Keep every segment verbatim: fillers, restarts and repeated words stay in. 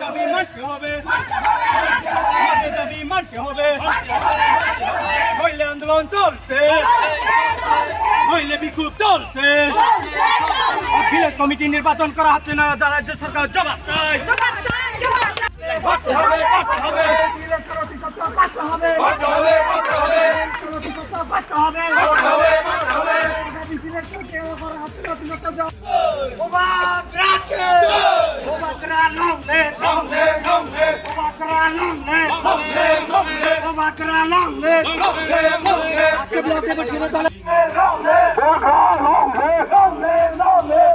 দাবি মানতে হবে, আমাদের দাবি মানতে হবে। নইলে আন্দোলন চলছে, নইলে বিক্ষোভ চলছে। ভিলেজ কমিটি নির্বাচন করা হচ্ছে না, যা রাজ্য সরকার জবাব চাই। করতে হবে, করতে হবে। করতে হবে, করতে হবে। Bubagra long live! Long live, long live! Bubagra long live! Long live, long live! Bubagra long live! Long live, long live! আজকে ব্লকে বসে তাহলে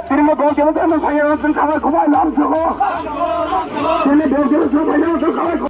তিনি বলছেন, "আমি ভাইয়া, আমি খাবার ঘুমাই নাম ছিল।" তিনি বলছেন, "আমি ভাইয়া, আমি খাবার ঘুমাই।"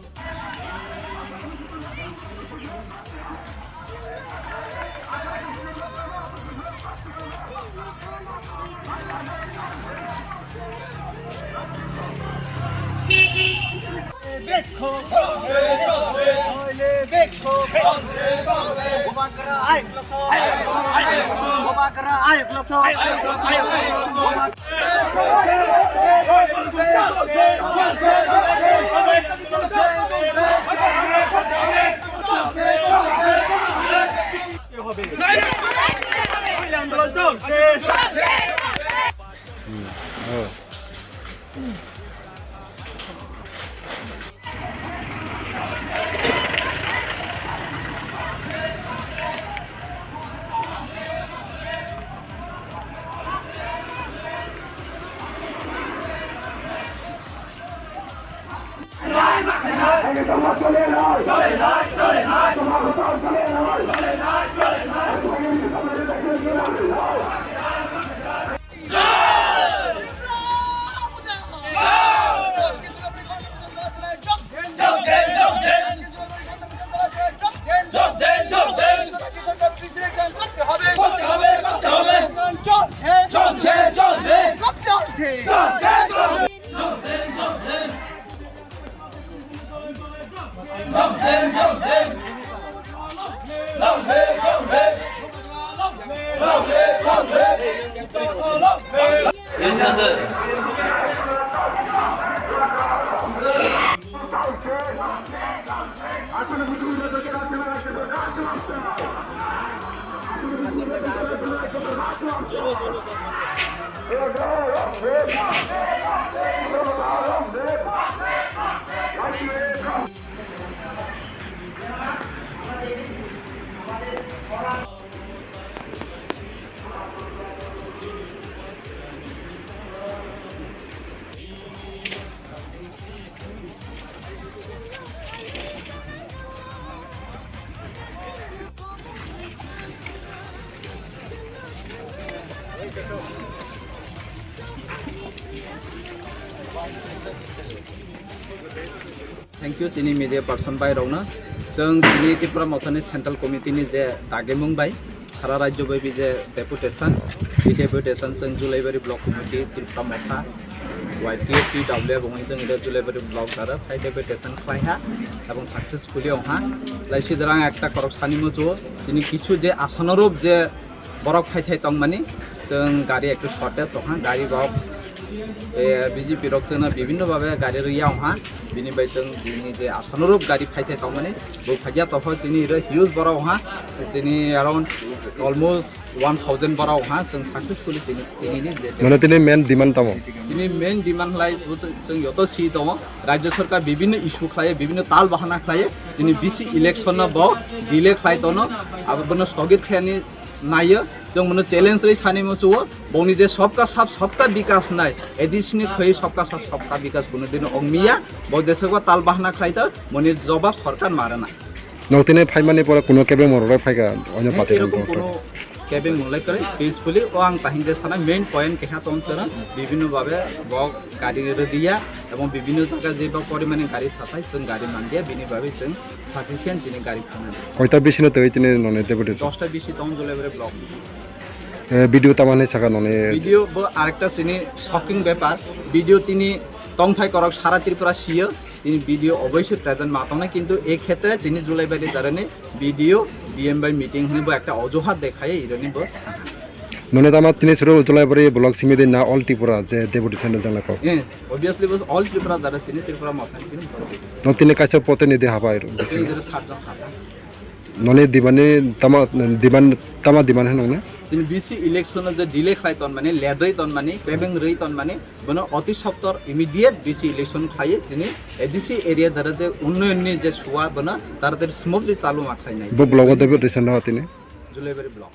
Thank you, chini media person bai rokno. Chwng chini Tripura Mothani Central Committee ni je dagimung bai sara rajyo babi je deputation, bi deputation chwng Julaibari Block Committee, Tripura Motha, Y T A T W F wngwi chwng ida Julaibari Block dara phai deputation khlai ha, ebong successfully wng ha. Lai sidrang ekta korok sani muchungo, chini kisu je asanarok je borok phai thai tongmani, chwng gari ektu shortage wng ha, gari rok, eh, B J P rok chwngno bibhinno bhabe gari rwya wng ha, bini bai chwng bini je asanarok gari phai thai tongmani, bo phaiya tokho chini iro huge borok wng ha, chini around almost one thousand borok wng ha, chwng successfully chini, chini ni je Mane tini main demand tamo? Chini main demand lai bo chwng, chwng joto si tongo, rajya sarkar bibhinno issue khlaiyo, bibhinno tal bahana khlaiyo, chini B C election no bo delay khlai tono, abo bono stogit khaiyani naiyo, chwng bono challenge rwi sani muchungo, boni je sabka saath sabka vikas nai, A D C ni khoi sabka saath sabka vikas kuno dino ongmiya, bo jesakba tal bahana khlai ta, boni jobab sarkar marana. Nok tini phaimani pore kuno kebeng morok rok phaika, onyo Hei, party erokom rok kuno kebeng molai kwrwi, peacefully, o ang tahing je sana main point keha tong chwra, bibhinno bhabe bo gari rwdiya, ebong bibhinno jaga je bo porimani gari thathai, chwng gari mandiya, bini bagwi chwng sufficient chini gari phanani. Koita bisino twi tini noni deputy? Dosta bisi tong Julaibari block. Eh, video tamani saka noni? Video bo arekta chini shocking bepar. Video tini tongthai korok sara Tripura siyo. Tini video oboisoi present ma tongnai, kintu e khetre chini Julaibari jarani video D M bai meeting hwnwi bo ekta ojuhat dekhaiya ironi bo. Noni tama tini suru Julaibari block simi de na all Tripura je deputation jang lako. Eh, obviously bos all Tripura jara sini Tripura motha kini. No tini kaisa pote ni de habai ro. Sini jara sat jang haba. Noni demand ni tama demand tama demand hanong na? Tini B C election je delay khlai ton mani, late rei ton mani, kebeng rei ton mani, bono oti sottor immediate B C election khlai sini A D C area jara je unnoyon ni je suwa bono taratari smoothly chalu ma khlai nai. Bo block o deputation no tini. Julaibari block.